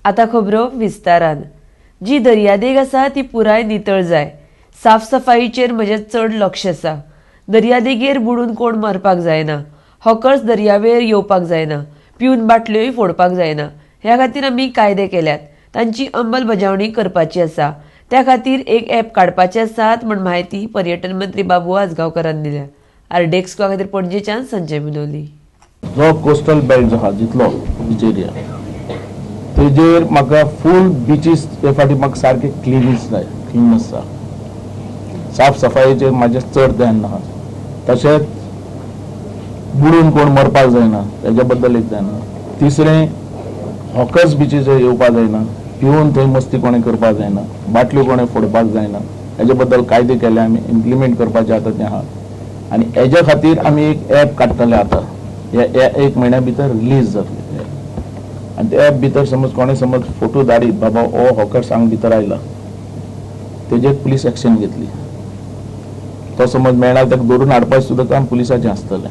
आतां खबरो विस्तारान. जी दर्यादेग आसा ती पुराय नितळ जाय. साफसफाईचेर म्हजें चड लक्ष आसा. दर्यादेगेर बुडून कोण मरपाक जायना, हॉकर्स दर्यावेळेर येवपाक जायना, पिवन बाटल्योय फोडपाक जायना. ह्या खातीर आमी कायदे केल्यात, तांची अंमलबजावणी करपाची आसा. त्या खातीर एक ॲप काडपाचे आसात म्हण म्हायती पर्यटन मंत्री बाबू आजगांवकारान दिल्या. आरडीएक्स खातीर पणजेच्यान संजय मिनोली. जो कोस्टल बेल्ट जो आहा जितलो बीच एरिया तेजेर म्हाका फूल बिचीस हे फाटी म्हाका सारके क्लिनीस जाय, क्लिननेस आसा, साफ सफायेचेर म्हाजें चड ध्यान आहा. तशेंच बुडून कोण मरपाक जायना तेज्या बद्दल एक ध्यान आहा. तिसरें, हॉकर्स बिचीचेर येवपाक जायना, पिवन थंय मस्ती कोणें करपाक जायना, बाटल्यो कोणें फोडपाक जायना, हेजे बद्दल कायदे केले आमी, इम्प्लिमेंट करपाचें आतां तें आहा. आनी हेज्या खातीर आमी एक ॲप काडटले आतां, ह्या एक म्हयन्या भितर रिलीज जातले. आनी त्या ॲप भितर समज कोणें समज फोटो धाडीत बाबा हो हॉकर्स हांगा भितर आयला, तेजेर पुलीस एक्शन घेतली. तो समज मेळना ताका धरून हाडपाचें सुद्दां काम पुलिसाचें आसतलें.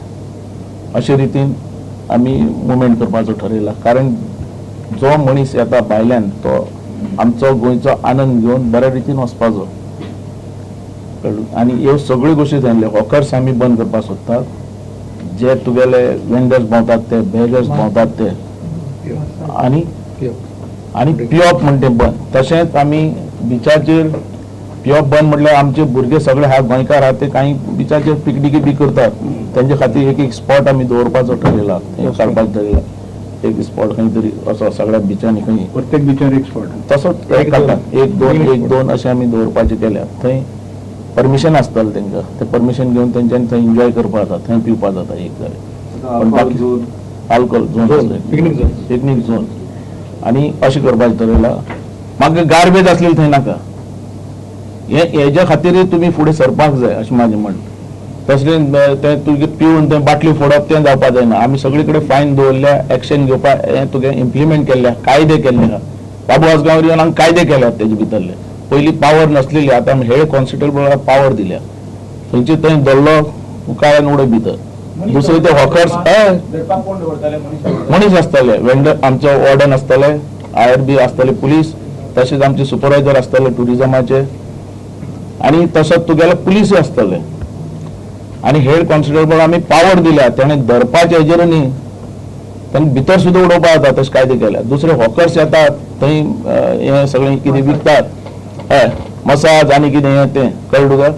अशे रितीन आमी मुवमेंट करपाचो ठरयला. कारण जो मनीस येता भायल्यान तो आमचो गोंयचो आनंद घेवन बऱ्या रितीन वचपाचो. आनी ह्यो सगळ्यो गोश्टी सांगल्यो. हॉकर्स आमी बंद करपाक सोदतात, जे तुगेले वेंडर्स भोंवतात ते, बेगर्स भोंवतात ते, आनी आनी पिवप म्हण तें बंद. तशेंच आमी बिचाचेर पिवप बंद म्हटल्यार आमचे भुरगे सगळे आहा गोंयकार आहा ते कांय बिचाचेर पिकनिकी बी करतात, तेंचे खातीर एक एक स्पॉट आमी दवरपाचो ठरयला, काडपाचो ठरयला एक स्पॉट खंय तरी असो सगळ्या बिचांनी खंय प्रत्येक बिचार एक स्पॉट तसोच काडटा, एक दोन एक दोन अशें आमी दवरपाचें केल्या. थंय परमिशन आसतलें तांकां, तें परमिशन घेवन तेंच्यांनी थंय एन्जॉय करपाक जाता, थंय पिवपाक जाता एक जालें. पण बाकी अल्कोहोल झोन, पिकनीक झोन आनी अशें करपाचें ठरयलां. म्हाका गार्बेज आसलेली थंय नाका, हे हेज्या खातीरय तुमी फुडें सरपाक जाय अशें म्हाजें म्हणणें. तसलें तें तुगे पिवन तें बाटली फोडप तें जावपाक जायना. आमी सगळे कडेन फायन दवरल्या, एक्शन घेवपाक हें तुगें इम्प्लिमेंट केल्लें, कायदे केल्ले आहा. बाबू आजगांवर येवन हांगा कायदे केल्यात तेजे भितरले. पयलीं पावर नासलेली, आतां आमी हेड कॉन्स्टेबल पावर दिल्या, थंयचे थंय धरलो काळ्यान उडय भितर. दुसरे ते हॉकर्स मनीस आसतले, वेंडर आमचो वॉर्डन आसतले, आय आर बी आसतले पुलीस, तशेंच आमचे सुपरवायजर आसतले टुरिजमाचे, आनी तसोच तुगेले पुलीसूय आसतले. आनी हेड कॉन्स्टेबल आमी पावर दिल्या, तेणें धरपाचे हेजेर न्ही, तांकां भितर सुद्दां उडोवपाक जाता तशें कायदे केल्या. दुसरे हॉकर्स येतात थंय हें सगळें कितें विकतात, हय मसाज आनी कितें हें तें कळ्ळें तुका,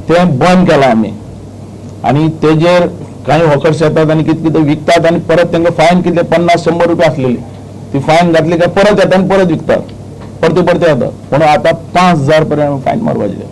तें बंद केलां आमी. आनी तेजेर कांय हॉकर्स येतात आनी कितें कितें विकतात आनी परत तांकां फायन कितले 50-100 रुपया आसलेली ती फायन घातली काय परत येता आनी परत विकतात, परते परते येतात. म्हणून आतां 5,000 पर्यंत फायन मारपाचें.